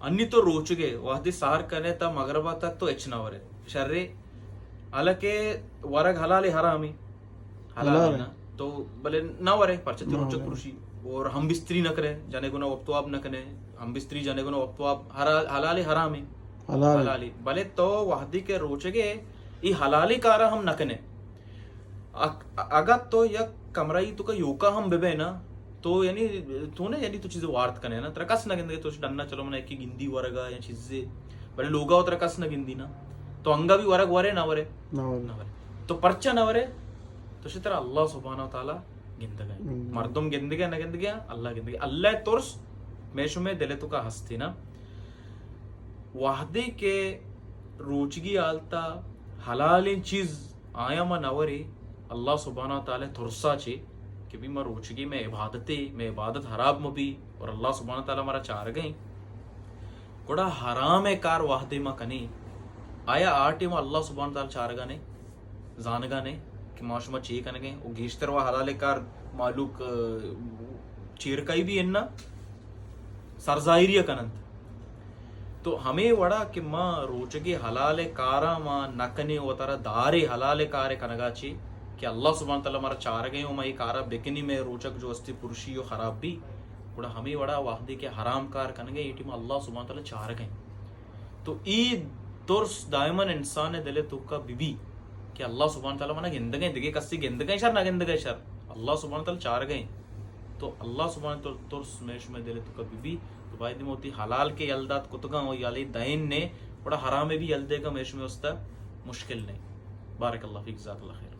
انی تو روچگے وہدے سہر کنے تا مغربا تک تو اچ نہ ورے، شرے، حالانکہ ورگ حلال حرامی؟ حلال حلال ہے۔ نا۔ تو بلے نہ ورے، پرچہ تو نہ روچگ ورے۔ پرشی اور ہم بستری نہ کرے، جنے گنا وقت واب نہ کنے، ہم بستری جنے گنا وقت واب حرا-، حلال حرامی؟ حلال ہے۔ حلال ہے۔ بلے تو وہدے کہ روچگے ای حلالی کارا ہم نہ کنے۔ اگ-، اگاں تو یک کمرہ ای توکا یوکا ہم ببے نا، تو یعنی تو نے یعنی تو چیزے وارت کنے نا، ترا کس نہ گندگے، تو ڈنا چلو منا یکی گندی ورگا یا چیزے، بلے لوگا ترا کس نہ گندی نا، تو انگا بھی ورگ ورے نہ ورے؟ نہ ورے۔ نہ ورے۔ تو پرچا نہ ورے؟ تو شی ترا اللہ سبحانہ و تعالی گندگا ہے۔ گندگا۔ مردم گندگے نہ گندگے، اللہ گندگے۔ اللہ ترس مئے شمئے دل توکا ہستی نا۔ وہدے کہ روچگی حالتا حلالیں چیز آیاں ما نہ ورے، اللہ سبحانہ و تعالی ترسا چے کہ بھی ما روچگی، مئے عبادتے، مئے عبادت حراب مہ بی اور اللہ سبحانہ و تعالی مارا چارگئیں، گڑا حرام کار وہدے ما کنیں، آیا آ ٹیم اللہ سبحانہ و تعالی چارگا نے، زانگا نے کہ ما شما چے کنگیں؟ و گیشتر و حلال کار مالوک، آ، چیرکائی بھی انا سرزاہری کننت۔ تو ہمے وڑا کہ ما روچگے حلال کاراں ما نہ کنیں، وتارا دارے حلال کارے کنگا چے کہ اللہ سبحانہ تعالی مارا چارگئیں و ما اے کارا بکنی، مئے روچگ جو استی پرشی و خراب بی، گڑا ہمے وڑا وہدے کہ حرام کار کنگے، اے ٹیم اللہ سبحانہ تعالی چارگئیں۔ تو اے ترس دائماً انسان دل توکا ببی کہ اللہ سبحانہ تعالی منا گندگئیں، دگے کسی گندگئیں شر، نہ گندگئیں شر، اللہ سبحانہ تعالی چارگئیں۔ تو اللہ سبحانہ تعالی ترس مئے شمئے دل توکا ببی، تو باید ما وتی حلال کہ یل دات کتگاں و یلے دئین نے، گڑا حرامے بھی یل دیگا مئے شمئے واسطہ مشکل نے۔ بارک اللہ فیک، جزاک اللہ خیر۔